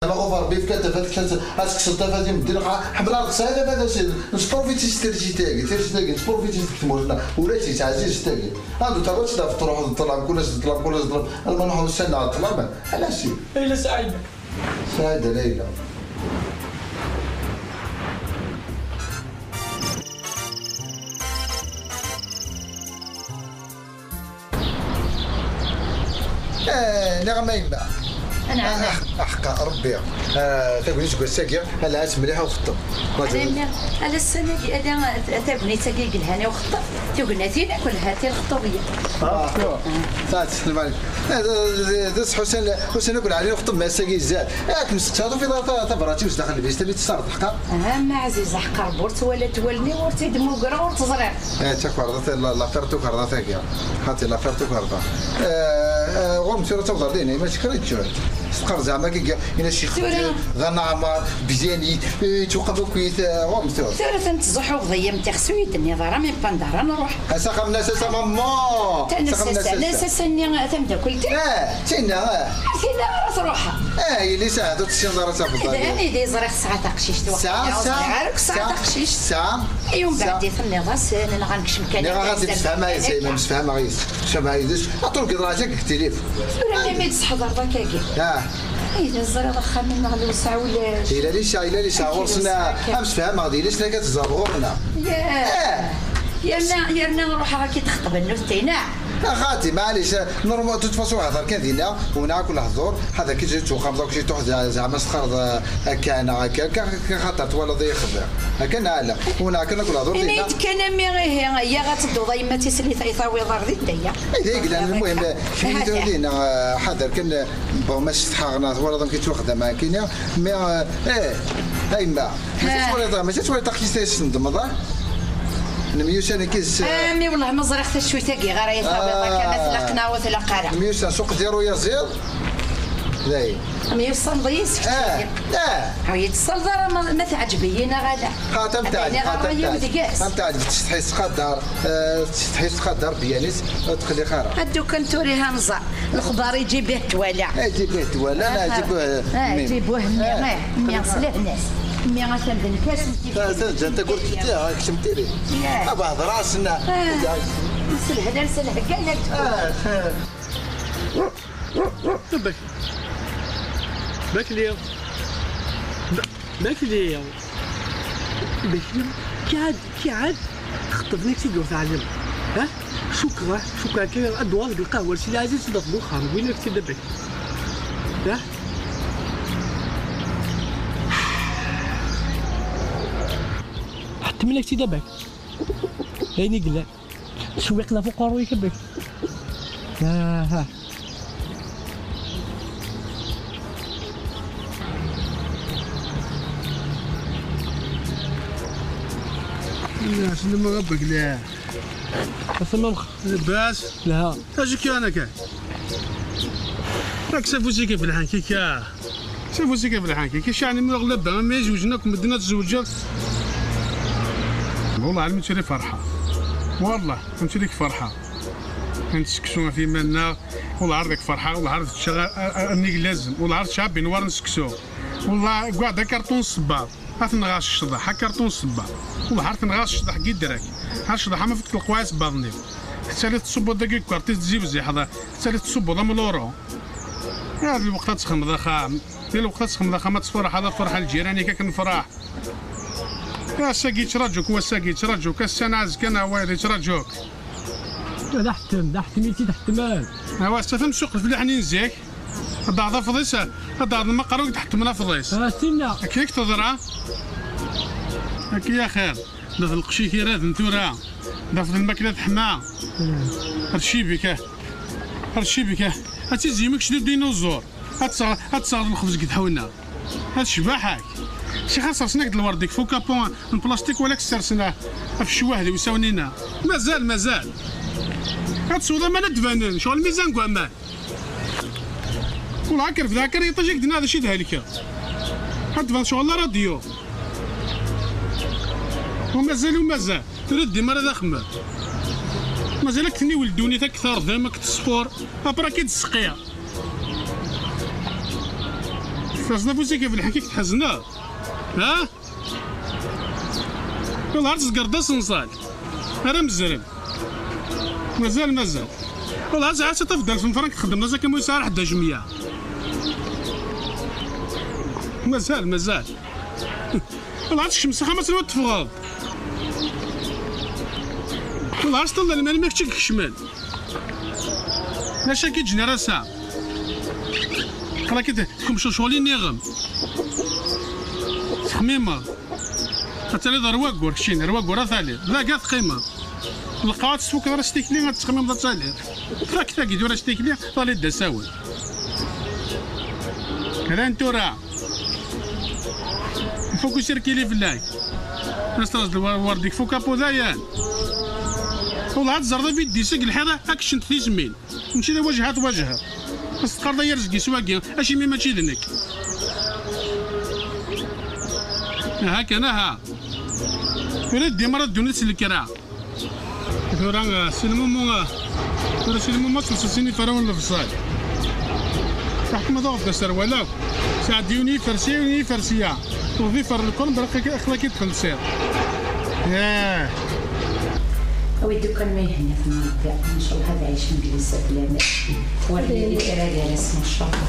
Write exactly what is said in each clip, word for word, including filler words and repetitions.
Ama ɣef Ṛebbi yefka tafat, kečč ad, ad tekkseḍ tafat i medden. Ḥemmleɣ tesɛa tafat, nesprofiti s tirjit-agi, tirjit-agi, nesprofiti deg tmurt-nneɣ. Ulac yettɛezzizet-agi. Adu terwa-tt ɣef ṭṭruḥ d ṭṭlam, kul ass d ṭṭlam, kul ass d ṭṭlam. Alma nruḥ ussan-nneɣ d ṭṭlam. Ala si. Ayla Saɛida. Saɛida Layla. Eh, nniɣ-am a yemma. Anɛam. Ah, ah, aḥeqqa Rebbi. Ah, tagnit seg wass-agi, ala ass mliḥ i uxeṭṭeb. Ala, ala ssan-agi, ala tagnit-agi i yelhan i uxeṭṭeb, tugnatin akk lhant i lxeṭṭubiya. Ah, ah. Taɛt, lmali. Eh, d, d, d, d, Ḥusen, Ḥusen akk lɛali uxeṭṭeb, ma ass-agi izad. Eh, ad kem-steqsiɣ, tufiḍ ara ta-, tabrat-iw sdaxel lbista, mi tt-tesserḍ, ḥqa? Ah, ma ɛziz, aḥeqqa Rebbi, ur twalaḍ wallen-iw, ur tt-id-mmugreɣ, ur tt-ẓriɣ. Eh, d takerḍa, la, l'affaire tukerḍa tagi. Xaṭi, l'affaire tukerḍa. Eh, eh, ɣur-m tura tawḍeḍ din, ma tekrij. Teqqar zeɛma kiki, ina Ccix tura d anaɛmar, bzani, eh, tuqaf akk-it, eh, ɣur-m tura. Tura tettzuxxuḍ-iyi am tixsi ur yi-d-tenniḍ ara, mi wwin-d ara nruḥ. S axxam-nnes ass-a, mamma! S axxam-nnes ass-a. Nnes ass-nni tameddakelt-iw? Eh, tinna, eh. Ar tinna ara truḥ. Eh, yelli-s ahat ur tessineḍ ara tafeḍ. Anida i ẓriɣ tesɛa taqcict, tesɛa, waqila ur ẓriɣ ara akk tesɛa taqcict. Tesɛa. Yumbeɛd i tenniḍ-as, eh, neɣ ad nekcem kan. Nniɣ-as ad msefhameɣ yid-s, a yemma, msefhameɣ yid-s. Msefhameɣ yid-s. Aṭul deg ḍraj akk deg tilif. Tura mi d-tseḥḍreḍ akka-agi. Ah. Ay, d ẓriɣ axxam-nneɣ lewseɛ ulac. Yella liseɛ, yella liseɛ ɣur-sen, ah, amsefhameɣ d yelli-s, akka tezdeɣ ɣur-neɣ. Yah. Eh. Yerna, yerna ruḥeɣ ad k-id-xeṭben nutni, neɣ? Axaṭi, maɛlic, normal, de toute façon, hḍer kan dinna, u neɣ akk lehdur, ḥader ki tettwaxxameḍ akk ciṭuḥ, ze-, zeɛma s txarḍ, eh, akka neɣ akka, akka, akka, xaṭer twalaḍ-iyi xḍiɣ. Akka neɣ ala, u neɣ kan akk lehdur dinna. Ini-d kan a mmi, ihi, iyya ad tedduḍ a yemma tislit ay tawiḍ ar din, daya. Ay, d ay yellan, lmuhim, kini tura dinna, eh, ḥader kan, eh, bon, ma setḥaɣ neɣ twalaḍ amek yettwaxdam, eh, kini, mi, eh, eh, a yemma. Mačči twalaḍ, mačči twalaḍ taqcict ay tessendmeḍ, ah? Nemyussan akka s- Ah, mi wellah ma ẓriɣ tacuyt-agi ɣer ay tawiḍ akka, ma tlaq neɣ ur tlaq ara. Nemyussan s uqdir uyaziḍ. Dayen. Myussaneḍ yis-k. Ah, ah. Ur yi-d-tessaleḍ ara ma, ma teɛǧeb-iyi neɣ ala. Xaṭi am teɛǧeb, xaṭi am teɛǧeb. Am teɛǧeb, tsetḥi s tqaddar, eh, tsetḥi s tqaddar byanis, ur tqelliq ara. Ad d-ukan tura ha nẓar. Lexbar iǧib-ih twala. Iǧib-ih twala, neɣ iǧib-ih, eh, mmi. Iǧib-ih mmi, eh, mmi s lehna-s. Mmi atan d lkas n tifin. Ta, ta, ǧǧan tagurt n tiha, kcem tiri. Aba hḍer-asen. S lehna, s lhegga, la. Ah, ah. Bak-, bakli. Ba-, bakli. Bakli. Kiɛad, kiɛad. Xeṭṭben-ak-tt-id ur teɛlem. Ha? Cukkeɣ, cukkeɣ akka ad d-uɣaleɣ deg lqahwa, si lɛaziz ad d-afeɣ uxxam, win ak-tt-id abak. Ha? Ḥettmen-ak-tt-id abak. D ayen i yellan. Cewwiq la fuq uqerruy-ik abak. Aha. Illa, sinu ma gabak la. Asamam. Labas. Lha. Acu kan akka? Rak safusi kif lḥan kika. Safusi kif lḥan kika. Kika, cani mi ɣlaba, ma yezweǧen akk medden ad tzewǧeḍ. Wallah, ɛelmi ttili ferḥa. Wallah, ttili ferḥa. Anta seksu ɣef iman-nneɣ, ur lɛerḍ deg ferḥa, ur lɛerḍ tečča a-, a-, a-, nnig lazem, ur lɛerḍ tecɛab n war n seksu. Wallah, gwaɛd akarṭun ṣṣebbaḍ, ad t-nɣaɣ s ccḍeḥ, akarṭun ṣṣebbaḍ. Wallah, ad t-nɣaɣ s ccḍeḥ n yidrak. Ar ccḍeḥ ama fek lqwaɛ isebbaḍen-iw. Tettali tettṣubbuḍ dagi deg ukerṭi, tettziwziḥeḍ, tettali tettṣubbuḍ am l'euro. Ar lweqt ad txedmeḍ axxam, di lweqt ad txedmeḍ axxam ad tferḥeḍ, ad ferḥen lǧiran-ik akken nefreḥ. Ass-agi yettraǧu-k, wass-agi yettraǧu-k, ass-a neɣ azekka neɣ wayeḍ yettraǧu-k. D aḥettem, d aḥettem i tt-id-ḥettmen. Awa, ass-a tamsuqelt fell-aḥnin zik. Ad d-taɣeḍ afḍis, ad d-taɣeḍ lmaqarun i d-ḥettmen afḍis. Ah, tinna. Akka i k-teḍra? Akka i axir. D at lqecc-ik iraden tura. D at lmakla teḥma. Hmm. Ar ccibik, ah. Ar ccibik, ah. Ad tizim kečč d dinuẓur. Ad tseɣ-, ad tseɣreḍ lxebz deg tḥuna. Ad cbaḥ-ak. Cix ad sersen-ak-d lwerd deg fukapun n plastik wala ad k-sersen ɣef ccwah d iwsawen-ina. Mazal, mazal. Ad tesweḍ aman ad d-banen, ccɣel mizan deg waman. Ula akka refdeɣ akka yiṭij ak-d-nniɣ d acu i d-helkeɣ. Ad d-tban ccɣel la radio. Umazal, umazal. Tura d-dim ara d axemmem. Mazal ad k-tniwel ddunit, ad k-terḍem, ad k-tesfur. Après ad k-id-tesqiɣ. Aẓnaf uzik ɣef lḥaǧa i k-tḥezneḍ. Ha? Wala ar tezger-d asenṣal. Ara mezrem. Mazal, mazal. Wala ar tesɛa tafdalt n frank txeddem ass akka mu yesɛa ḥdac mya. Mazal, mazal. Wala ar tekcem s axxam ass n teffɣeḍ. Wala ar s-ṭṭal lmal mi kečč i ikecmen. Maca ki ǧnarasa. Xla ki tkemceḍ ccɣel i nniɣem. Texmimeḍ. Ad taliḍ ar waggur, keččini, ar waggur ad taliḍ. D aga teqqimeḍ. Lqaɛa ad tfukeḍ ara s tikli, ad tettxemmimeḍ ad taliḍ. Tfak tagi tura s tikli, taliḍ d asawen. Rran tura. Ifuk usirkil i fell-ak. Asteɣ d war dik fuk apudayan. Wala ad tzerḍ abidis deg lḥiḍ, ad keččent tizmin. Mačči d awajha twajha. As teqqareḍ ay arzeg iswagi, acimi mačči d nekk? Aha kan, aha. Ur d-dim ara ddunit s lekra. Tura, eh, si lmumu, eh, tura si lmumu ad telseḍ sin iferrawen n lebṣel. Taḥekmeḍ aɣebda s rwal akk. Sɛeddi yiwen yifer sya, yiwen yifer sya. Tuɣeḍ ifer n lkurmb, aql-ak-id txelsiḍ. Yah. Awi-d ukan ma ihenna-ten Rebbi, ncallah ad ɛicen deg lsat lana. Ur yili kra gar-asen, ncallah.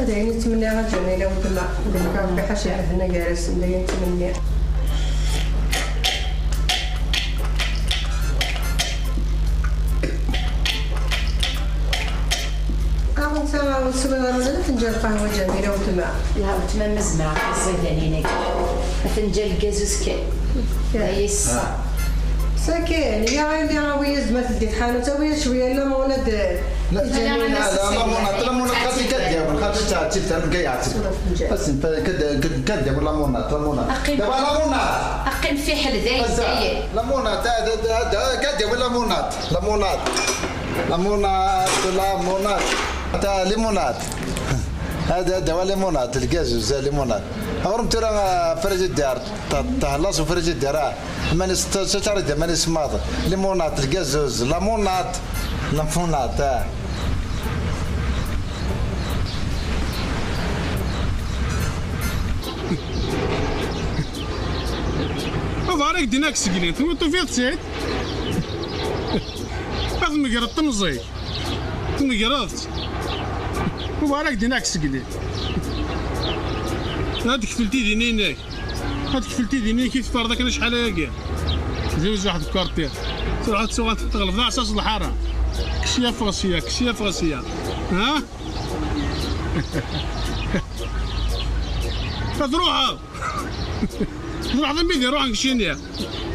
Ad ayen i ttmenniɣ a Ǧamila weltma, d nekk Rebbi ḥaca iɛedden gar-asen, d ayen ttmenniɣ. Aɣ netta ur teswiḍ ara ula d afenǧal n lqahwa Ǧamila weltma. La weltma ma zemreɣ tiẓidanin-agi. Afenǧal n gazuz kan. Ay yesser. Sakin, ya ɛayli, awi-yas-d ma teldi tḥanut, awi-yas cwiya n lamunat d... La, la, la, lamunat, lamunat, xaṭi kaddiwen, xaṭi ttɛettib, terga yeɛtib. Asen, kad-, kad-, kaddiwen lamunat, lamunat. Aqim. Daba lamunat. Aqim fiḥel, dayen, dayen. Lamunat, da, da, da, da, kaddiwen lamunat, lamunat. Lamunat, lamunat. Ta limunat. Hada, dawa limunat, lgazuz, limunat. Aɣrum tura, ah, frigidaire, ta-, tahlas ufrigidaire, ah. Mani s-, s-, s-, s-, mani smaḍ. Limunat, lgazuz, lamunat. Lamunat, ah. Aḍar ak-d-inak seg-nni, twiṭ tufiḍ-tt-id? Ad tmegreḍ temẓi. Tmegreḍ-tt. Mubarak din-ak sgli. Ad kfel tidin-inek. Ad kfel tidin-inek i tferḍ akken acḥal ayagi. Ziwez waḥed kkarṭir. Truḥ ad tuɣal teɣleb d aɛessas n lḥara. Kkes ya ffeɣ sya, kkes ya ffeɣ sya. Ha? Ad truḥeḍ. Truḥeḍ am wid iruḥen keččini.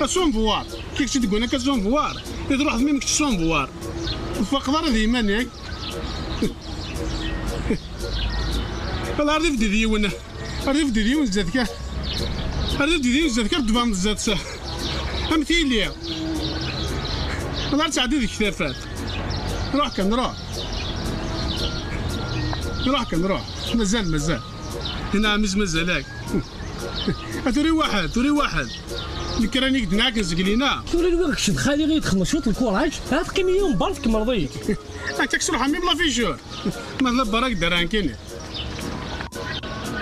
Asunbewar. Kik-tt-id-gwan akka asunbewar. I truḥeḍ mi mek-tt asunbewar. Ur tfaqeḍ ara d yiman-ik. Wala ar d-ibdid yiwen. Ar d-ibdid yiwen zdat-k. Ar d-ibdid yiwen zdat-k, ar d-tbaneḍ zdat-s. Am tili. Wala ar d-tɛeddi deg tafat. Ruḥ kan, ruḥ. Ruḥ kan, ruḥ. Mazal, mazal. Hina ɛmiz mazal-ak. A turi waḥed, turi waḥed. Lekra-nni i k-d-nɛakken seg lina. Tura nwiɣ kečč d xali i yi-d-xedmeḍ cwiṭ lkuraj, ha teqqim-iyi umbar tkemmreḍ-iyi-d. Akka ksruḥ a mim la figure. Ma tella barak dara nekkini.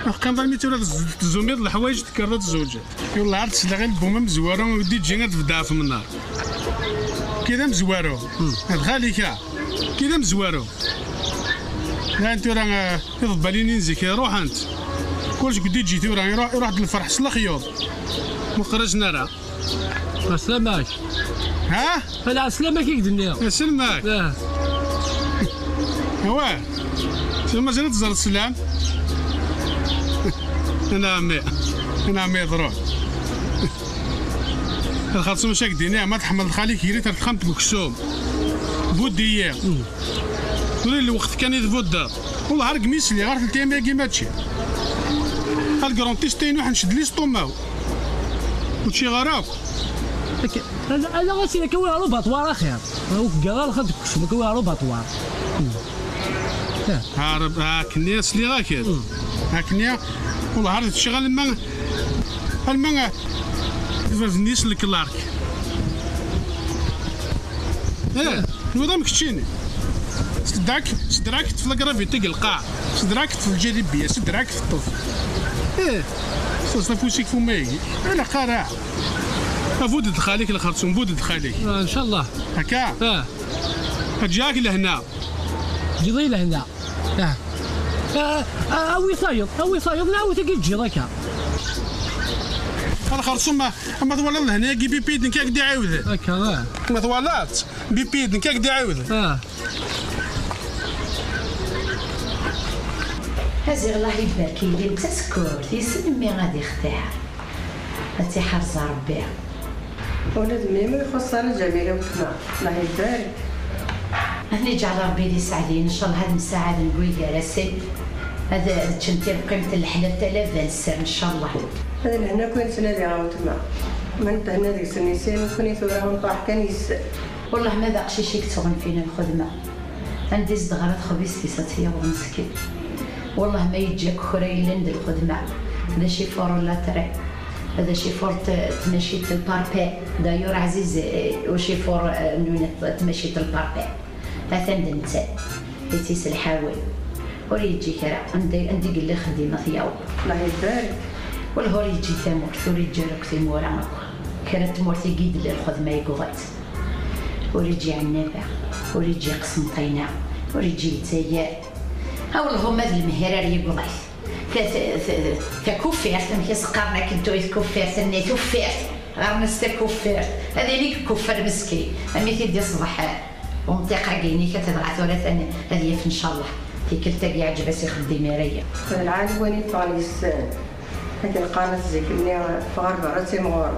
Teqqimeḍ almi tura tez-, tezzumiḍ leḥwayeǧ tekkerḍ ad tzewǧeḍ. Yella ar tesleɣ i lbum amezwaru D J ad tbeddeɛ ɣef mennaṛ. Kid amezwaru. Hmm. D xali-k, a. Kid amezwaru. Llan tura, eh, iḍebbalin n zik ruḥent. Kullec deg D J tura, iruḥ, iruḥ-d lferḥ s lexyuḍ. Ur qrazen ara. Ɛeslama-k. Ha? Ala ɛeslama-k i k-d-nniɣ. Ɛeslama-k. Ah. Awah. Sima mazal ad teẓreḍ sslam. Ana ɛemmi. Ana ɛemmi yeḍrun. Lxaṣum s ak-d-iniɣ, ma tḥemmleḍ xali-k, gri-t ar texxamt n uksum. Buddi-yi. Mm. Tura lweqt kan i tbuddeḍ. Wellah ar gmi sliɣ ar teltayam-agi mačči. Algrantist-inu ḥennec-d listumaw. Ur ččiɣ ara akk. Ala, ala ɣas akka wi ɣer ubaṭwar axir. Ur k-ggar ara lxaṭ deg uksum, akka wi ɣer ubaṭwar. Hmm. Akken i sliɣ-ak-d. Hmm. Akken i, wellah ar teččiɣ alma, alma, ifazen-is leklark. Eh, nwiḍ am keččini. Sedrak, sedrak teṭṭef la gravité deg lqaɛ. Sedrak teṭṭef lǧazibiya, sedrak teṭṭef. Ih, s afus-ik f umayeg. Ala qara. Avud-d xali-k lxerṣum, vud-d xali-k. Ah, ncallah. Akka? Ah. Ad ǧǧeɣ-ak lehna. Ǧǧiḍ-iyi lehna. Ah. Ah, ah, awi tayeḍ, awi tayeḍ, neɣ awi tagi ǧǧiḍ akka. A lxerṣum, ma, ma twalaḍ lehna-agi, Bipi d nekk ak-d-iɛiwed. Akka, ah. Ma twalaḍ-tt, Bipi d nekk ak-d-iɛiwed. Ah. Aziɣ, Allah ibarek, yelli d tasekkurt, yessen mmi ad ixtiṛ. Ad tt-iḥrez Ṛebbi. Ula d mmi ur ixuṣṣ ara Ǧamila weltma. Allah ibarek. Ad ten-iǧɛel Ṛebbi d iseɛdiyen, ncallah ad msaɛaden deg wid gar-asen. Ad, ad ččen tireqqimt n leḥlal talaba n sser, ncallah. Ad lehna akk i nettnadi a weltma. Ma nethenna deg-sen i sin, nekkni tura nefreḥ kan yes-sen. Wellah ma d aqcic i yettɣunfin a lxedma. Anda i zedɣeɣ ara texbizt-is ad tt-yaweḍ meskin. Wellah ma yeǧǧa akk kra yellan d lxedma. D acu ifur latri. D acu ifur t-, tmacint n parpin. D'ailleurs Ɛziz, eh, ur c-ifur, eh, nuna t-, tmacint n parpin. Atan d netta. Ittis lḥawi. Ur yeǧǧi kra. Anda, anda i yella xeddim ad t-yaweḍ. Allah ibarek. Wellah ur yeǧǧi tamurt, ur yeǧǧi ara akk timura akk. Kra n tmurt i yella lxedma yewweḍ-itt. Ur iǧi ɛennaba, ur iǧi qsenṭina, ur iǧi yettayer. Awelɣum ma d lemhir ar yegḍat. Ta-, ta-, ta-, takuffirt, amek i s-qqaren akken tura tkuffirt-nni, tuffirt, ɣer-nes takuffirt. Ad inig kuffer meskin, am i t-id-iṣbeḥ umṭiq-agi-inek, ad tedɣa tura tan-, ad yaf ncallah. Tikkelt-agi iɛǧeb-as ixeddim ara-yi. D lɛali win yeffɣen yes-sen. Akken qqaren-as zik-nni, ffeɣ ar berra d timɣurin.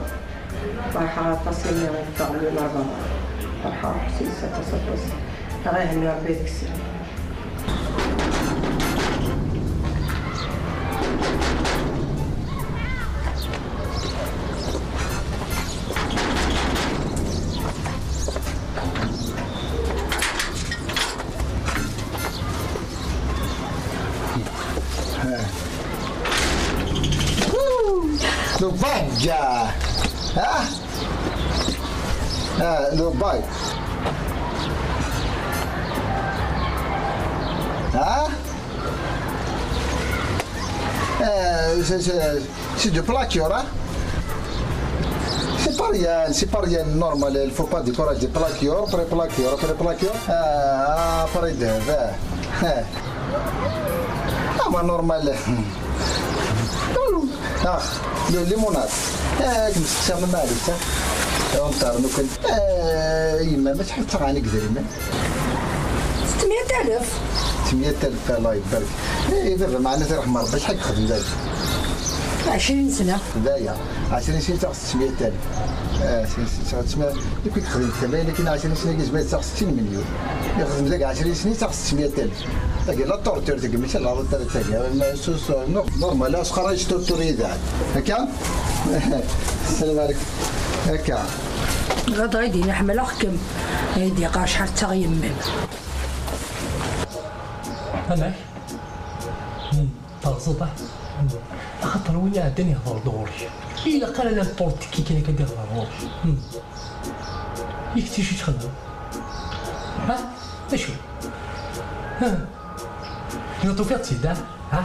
Ferḥeɣ aṭas imi i ffeɣ lmim ar berra. Ferḥeɣ s yes aṭas aṭas. Ad aɣ-ihenni Rebbi deg-sen. Le bag. Ah. Ah, le bag. Ah. Euh, c'est, c'est, c'est du plaqueur, hein? C'est pas rien, c'est pas rien normal. Il faut pas décourager plaqueur, après plaqueur, après plaqueur. Ah, après de, ah. Ah, ma normal. Ah, le limonade. Ah, comme ça, ça me mal, ça. On tarde, nous, euh, il m'a mis ça en idrimmen. ستمية ألف. ستمية ألف، الله يبارك. إيه، بابا، معنا في رحمة ربي، شحال تخدم دابا؟ عشرين سنة. دايا، عشرين سنة تاخذ ستمية ألف. آه، عشرين سنة تاخذ ستمية، يمكن تخدم ثمانين، لكن عشرين سنة كيجمع تاخذ ستين مليون. يخدم ذاك عشرين سنة تاخذ ستمية ألف. هذه لا طورتور تاع ماشي لا طورتور تاع، ما سو-، سو-، نو-، نورمال، لا سخرة يشتو توري ذاك. هكا؟ السلام عليكم. هكا. غدا يدي نحمل أحكم. يدي قاش حتى يمم. Amek? Hmm, terẓeḍ, ah? Hmm. Axaṭer win iɛeddan ihḍer-d ɣur-k. Ilaq ara n'importe qui kan akka d-ihḍer ɣur-k. Hmm. Yak d acu i txeddmeḍ? Ha? D acu? Ha? Tura tufiḍ-tt-id, ah? Ha?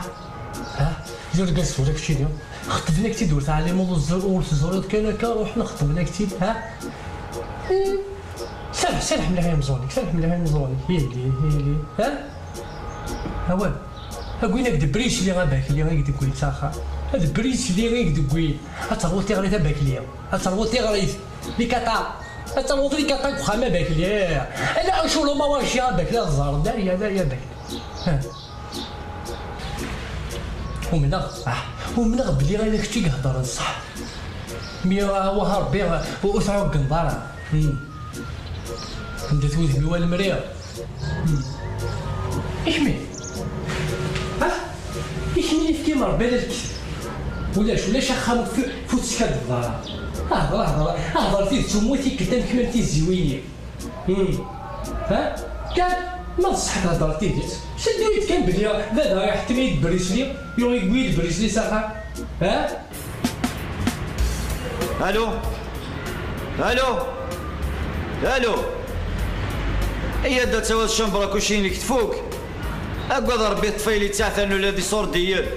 Ha? D argaz tura keččini. Xeṭben-ak-tt-id ur teɛlimeḍ, ur teẓ-, ur teẓriḍ kan akka, ruḥen xeṭben-ak-tt-id, ha? Eh, serreḥ, serreḥ mliḥ i umeẓẓuɣ-ik, serreḥ mliḥ i umeẓẓuɣ-ik. Yili, yili, ha? Awal. Agwin ak-d Brisli abakli i k-d-wwin s axxam. Ad Brisli i k-d-wwin. Ad terwuḍ tiɣrit abakli. Ad terwuḍ tiɣrit. Likata. Ad terwuḍ likata deg uxxam abakli. Ala acu luma waci abakli ad ẓer. Daya, daya abakli. Ha. Umneɣ, ah, umneɣ belli ala kečč i iheddren ṣṣeḥ. Mi, ah, wah Rebbi, ah, ur tɛuggeneḍ ara. Hmm. Anda-t wudem-iw a lemri? Hmm. I kemmi? Ah? I kemmi yefka-m Rebbi ala lketb? Ulac, ulac axxam fu, fu teskaddbeḍ ara. Hder, hder, hder tidet, ummu tikkelt am kemm am tiziwin-iw. Hmm. Ha? Kan, ma d ṣṣeḥ thedder tidet, seddu-yi-d kan belli baba iḥettem-iyi-d Brisli, yuɣ-iyi-d Brisli s axxam. Ha? Allô? Allô? Allô? Iyya-d ad tawiḍ ccambre akuci-inek tfuk. Agad Rebbi, ṭṭfayli ttaɛtan ula d iṣurdiyen.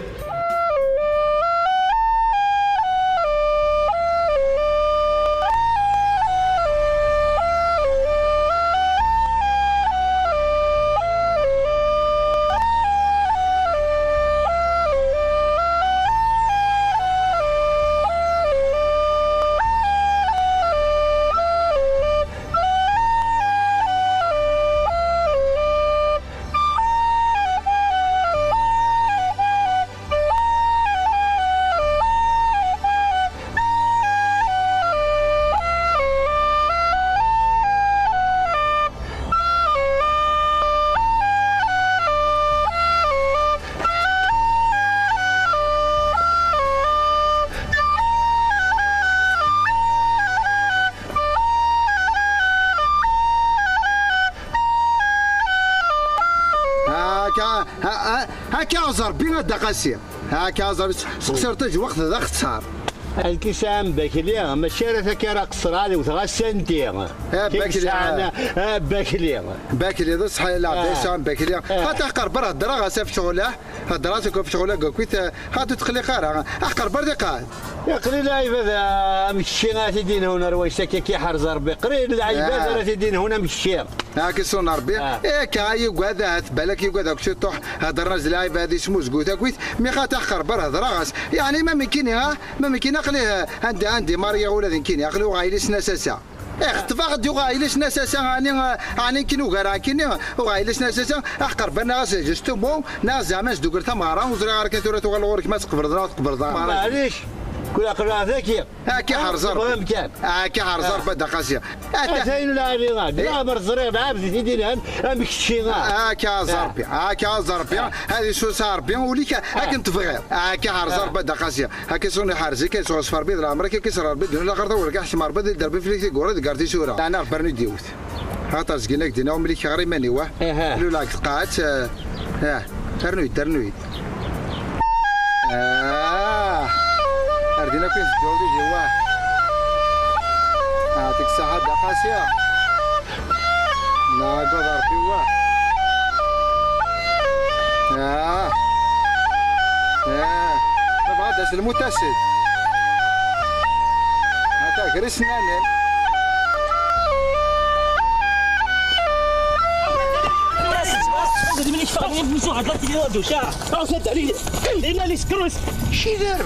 هاكا، ها، ها، هاكا زربي غدا قاسي. هاكا زربي، سقسر تجوخت ذا اختصار. الكيسان بكلي، ماشي راه ثكي راه قصر هذه وثغسنتي. آه، بكلي، كيسان، آه. آه، بكلي. بكلي، ذا صحيح، لا، آه. بيسان بكلي. آه. خاطر قرب راه درا غا سيف شغله. هضراتك في شغلك كويت، هاتو تخلي خيرها. احقر بردي قال. يا قليل العباد، آه، مشي غادي دين هنا رويسك كي حرز ربي. قليل العباد آه. غادي دين هنا مشي. هاك يسون ربي. آه. إيه كا يقعد هات بالك يقعد هاك شي طوح. هضرنا زلايب هذه شموس قوت كويت. مي خا تحقر بر هضره غاس. يعني ما ممكن ها، ما ممكن اقليه عندي، عندي ماريا ولا ذي كيني اقلي وغايلي سناساسا. Ixṭef-aɣ-d uɣayl-is n asasa, ɛni, ɛni nekkini ugar-aɣ nekkini uɣayl-is n asasa, aḥqer-ba neɣ-as justumu, neɣ zeɛma nesdukkel tameɣra, ur ẓriɣ ara kan tura tuɣal ɣur-k ma tqebleḍ neɣ ur tqebleḍ ara. Maɛlic, kul aql-aɣ daki. Akka ḥerẓer. Tebɣam kan. Akka ḥerẓer, ah. Bada Qasi. Ata. Ata-yin lɛali, ah, eh. Leɛmer ẓriɣ lɛebd i t-id-ilhan am kečči, ah. Akka ẓerbi, akka ẓerbi. Ah. Ad isusa Rebbi ul-ik akken tebɣiḍ. Akka ḥerẓer, ah. Bada Qasi. Akka i s-ɣen iḥerz-ik, ad yesɣezfer Rebbi d leɛmer-ik, akka i s-rra Rebbi ddunit laxert, ad wen-iḥkem Rebbi ad d-iderbi fell-ak tiggura deg ar tisura. Laɛna Rebbi rnu-d yiwet. Xaṭer zgin ak-d-inna, umlik ɣer iman-iw, ah. Aha. Lula deg tqaɛet, ah, ah, rnu-d, rnu-d. Ah. Ar din akk i tedduɣ di jiwa. Ah, tek saḥa da Qasi. Nɛeggeḍ ar tiwa. Ah. Ah. Tabɣa ad d-as lmutasel. Ata gris nanen.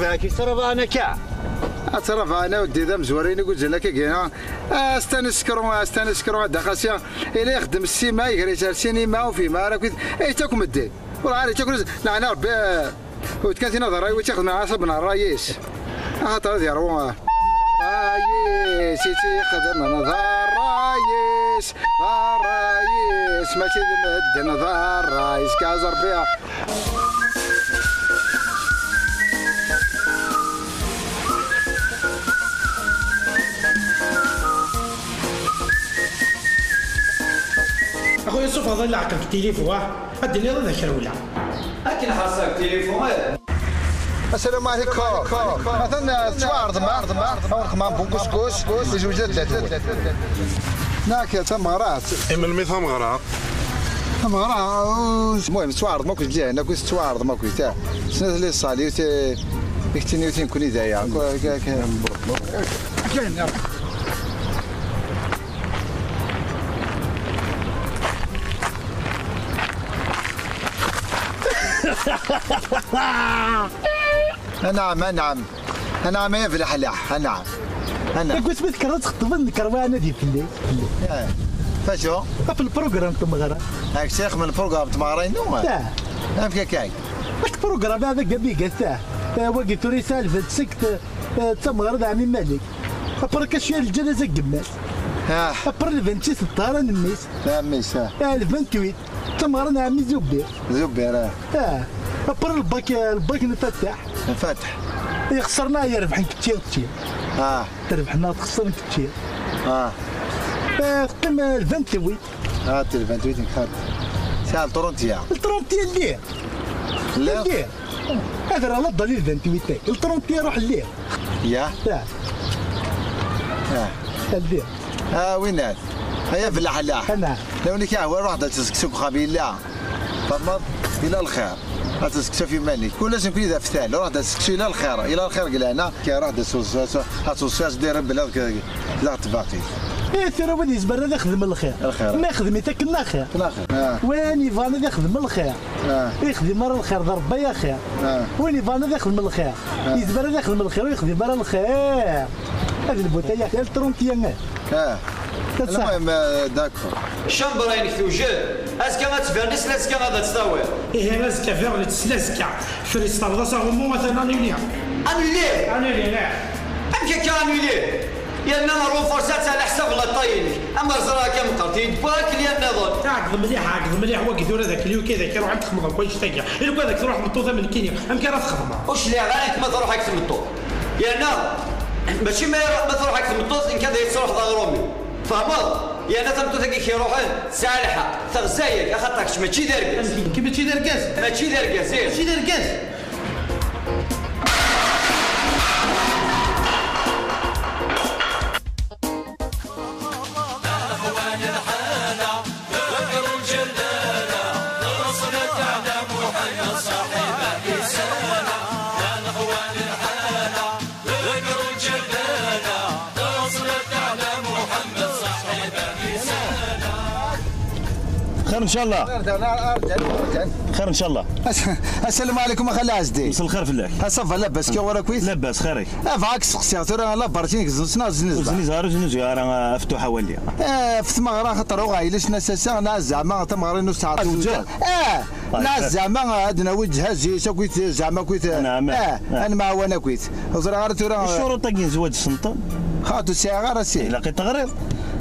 Ad tṛebɛen akka. Ad tṛebɛen a weddi d amezwaru-inek uzzal akka gina. Astani sekru, astani sekru, a Dda Qasi. Ila ixeddem ssima, iger-itt ar sinima, ur fhimeɣ ara akk-it. Ečč akk medden. Ur ɛad ečč akk, leɛna Rebbi, eh, ur d-kan tin ad ṛṛay, wi tt-ixedmen ɛasab n ṛṛay-is. Axaṭer ad yeṛwu, eh. Ṛṛay-is, i tt-ixedmen d ṛṛay-is, d ṛṛay-is, mačči d medden, d ṛṛay-is, kaẓ Rebbi. Axuya, tessufɣeḍ leɛqel deg tilifu, ah? Ad d-tiniḍ ad ak-rewleɣ. Akken ḥerṣeɣ deg tilifu, eh. Asalam ɛlikum. Atan, eh, tettwaɛreḍem, ah, ɣer xemma n Bunkuskus, yezweǧ d Dda Tewwel. Nak, tameɣra. I melmi tameɣra? Tameɣra, uh, المهم, tettwaɛreḍem akk lǧihan, akk tettwaɛreḍem akk, ta. Snat les saluts, eh, i k-ttini u tin kuni d aya. Kan, ya. Anɛam, anɛam. Anɛam, ay ablaḥlaḥ, anɛam. Anɛam. Deg wasmi tekkreḍ ad txeṭbeḍ, nekk ṛwiɣ anadi fell-ak. Eh, facu? Ɣef lprugram n tmeɣra. Ak ssixem lprugram n tmeɣra-inu? Eh. Amek akka? Ak prugram, ah, d agabigat, ah. Eh, wagi tura yesɛa lbent seg t-, eh, d tameɣra d ɛemmi Malik. Après, kac ya lǧanaza n gma-s. Ah. Après, lbent-is d ṭṭhara n mmi-s. Ah, mmi-s, ah. Eh, lbent-wid. Tameɣra n ɛemmi Zubir. Zubir, ah. Ah. Après lbak, lbak n Fataḥ. Fataḥ. Ixser neɣ yerbeḥ n kečči, kečči. Ah. Terbeḥ neɣ texser n kečči. Ah. Ah, teqqim, ah, lbent-wid. Ah, lbent-wid n xaṭ. Sɛa le trente et un. Le trente et un lliɣ. Lliɣ? Lliɣ. Ad rreɣ la ddali lbent-wid. Le trente et un ruḥ lliɣ. Ya? Ya. Ya. Lliɣ. Ah, winat. Aya bla ḥala. Ana. Lawan-ik ahwa, ruḥ-d ad tezgseḍ deg uxxam yella. Tfehmeḍ? Yella lxir. Ad tezgseḍ ɣef yiman-ik. Kul ass nekk d aftal. Ruḥ-d ad tezgseḍ, yella lxir. Yella lxir deg lehna. Ruḥ-d ad tewseḍ, ad tewseḍ, ad tewseḍ, ad tewseḍ, la tbaqi. Eh, tura win yezmer ad ixdem lxir. Lxir. Ma ixdem-it akken axir. Akken axir. Ah. Win yebɣan ad ixdem lxir. Ah. Ixdem ara lxir d Rebbi axir. Ah. Win yebɣan ad ixdem lxir. Ah. Yezmer ad ixdem lxir, ur yexdim ara lxir. Ad lbut aya, yal trente et un. Ah. Almuhim, eh, d'accord. Chambre-inek tewjed, azekka ad tvernis, azekka ad tt-tawiḍ. Ihi azekka vernis, azekka. Fris terḍas aɣummu, atan annulé. Annulé? Annulé, ih. Amek akka annulé? Yerna renforcer-tt ɛla ḥsab l'attaque-inek. Amer ẓriɣ akka meqqar-t-id, wwin-ak lyan nniḍen. Ɛeggeḍ mliḥ, ɛeggeḍ mliḥ, wagi tura d akli-, uki d akli, ruḥ ad texmeḍ akk annect-agi. I lukan ad k-truḥ tmeṭṭut am nekkini, amek ara txedmeḍ? Ur cliɛeɣ ara nekk ma truḥ-ak tmeṭṭut. Yerna, mačči ma, ma truḥ-ak tmeṭṭut, nekk ad iyi-tesruḥeḍ aɣrum-iw. Tfehmeḍ? Yerna tameṭṭut-agi k-iruḥen, tesɛa lḥeqq, teɣza-yak, axaṭer kečč mačči d argaz. Amek, nekk mačči d argaz? Mačči d argaz, ih. Mačči d argaz? خير إن شاء الله. خير إن شاء الله. السلام عليكم أخا العزدي. مساء الخير فلاك. Ça va لاباس كي وراك كويس؟ لاباس خيرك. أبغاك سقسيغ ثورة لا بارتين زنسنا زنزبا. زنزار زنزار أفتو حوالي. آه، في ثمغرة خطر وغايلش نساسا نا زعما ثمغرة نص ساعة. زوجة؟ آه. طيب. لا زعما هاد ناوي جهازي سا كويت زعما كويت. نعم. آه، آه. أنا معاونا كويت. زرا غير تورا. الشروط تاكين زواج السلطان. خاطو ساعة غير سي. إلا قيت غريض.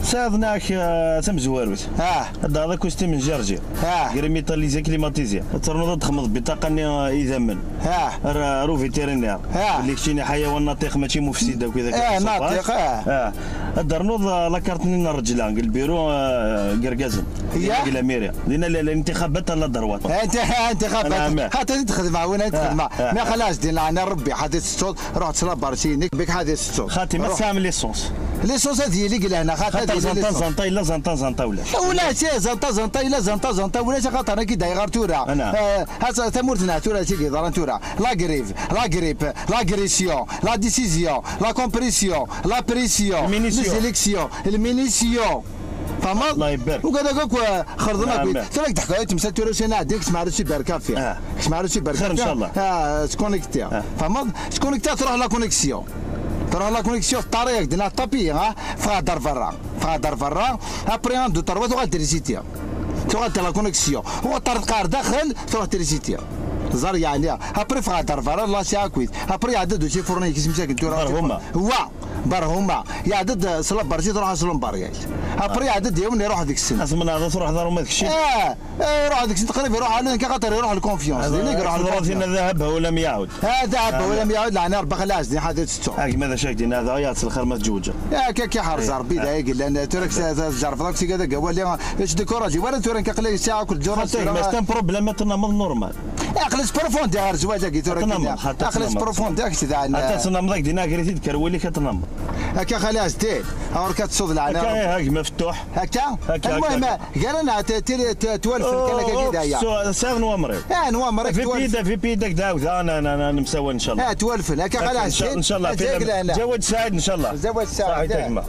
ساعدناك، آه، تمزواروت. آه. هذا هذا كوستي من جرجير. آه. غير ميتاليزي كليماتيزي. ترنوض تخمض بطاقة ني، آه، إذا من. آه. را-، رو فيتيرينير. آه. اللي كشيني حيوان ناطق ماشي مفسد هكذا. آه، ناطق، آه. آه. الدرنوض، آه، لا كارت نين الرجلة، البيرو، آه، قرقازن. هي؟ ديال الميريا. لأن ال-، الانتخابات لا دروات. آه، انت-، آه، انتخابات. نعم. حتى تخدم، وين آه، تخدم؟ آه. ما خلاص دينا، أنا ربي حتى تستوض، روح تصلى بارسينيك، بك حتى تستوض. خاتي، ما روح. سامي ليسونس. ليسونس هذه اللي قلنا، خاتي هذه زنطان، ليسونس. زنطان، إلا زنطان، زنطان ولا. ولا شيء، زنطة، زنطة، إلا زنطة، زنطة ولا شيء، خاطر أنا كي دايغار تورا. نعم. آه، هذا ثمورتنا تورا، شي قدران تورا. لا غريف، لا غريسيون، لا ديسيزيون، لا كومبريسيون، لا بريسيون، المينيسيون. لي زيليكسيون، المينيسيون. فهمت؟ الله يبارك. وكذا كوك خرضنا نعم. كويس. تراك تحكي تمسا تورا شي ناديك، تسمع راسي بركافيا. آه. تسمع راسي بركافيا. خير إن شاء الله. آه، سكونيكتي. آه. فهمت؟ سكونيكتي تروح لا كونيكسيون. تروح لا كونيكسيون في الطريق، دينا طابي، ها؟ فهدر برا. فهدر برا. أبري عندو تروات وغا تريزيتي. تروح لا كونيكسيون. وغا طرد قار داخل، تروح تريزيتي. زار يعني. أبري فهدر برا، لا سي أكويد. أبري عدد وشي فورني كيس مساكن، تروح برهومة. هو. برهومة. يعدد صلب برزي، تروح صلب برياي. أبري عدد يوم يروح ديك السنة. أصلا هذا تروح دار وما ديك الشيء. آه. إيه، يروح هذيك تقريبا يروح على كي خاطر يروح الكونفيونس. هذا ليك يروح الكونفيونس. ذهب ولم يعد. آه، ذهب آه. ولم يعد، لعنا ربي خلاص، دي حاجة تستو. هاك ماذا شاك دينا، هذا يا الخير ما تجوج. يا كي، كي حار إيه. زربي، آه. ذا يقول لنا، ترك آه. س-، س-، جرب لك سيكا ذاك، هو اللي ايش ديكوراجي، ولا تورن كقلي ساعة كل جورة خاطر سيرة. ما ستان بروبليم، تنمض نورمال. اقلس بروفوندي، غير زواج كي تورك تنمض، دينا. خاطر اقلس تنمض. بروفوندي، اكس دعنا. أنت تنمض، دينا غير تذكر، ولي كتنمض. هكا خلاص، دير. أوركا تصوض العناء. هكا إيه، هاك مفتوح. هكا؟ هكا، المهم، هكا. قال أنا ت-، ت-، ت-، توالف أوه، كان أوه، كي دايا. سو-، ساغ نوامري. آه، نوامري في توالف. بيدا، في بيدك داود، أنا، أنا، أنا نمساوي إن شاء الله. آه، توالف. هكا هكا خلاص. إن شاء، إن شاء الله. آه، في زيك لا، لا. زواج سعيد إن شاء الله. زواج سعيد. صحيح، آه. تجمع.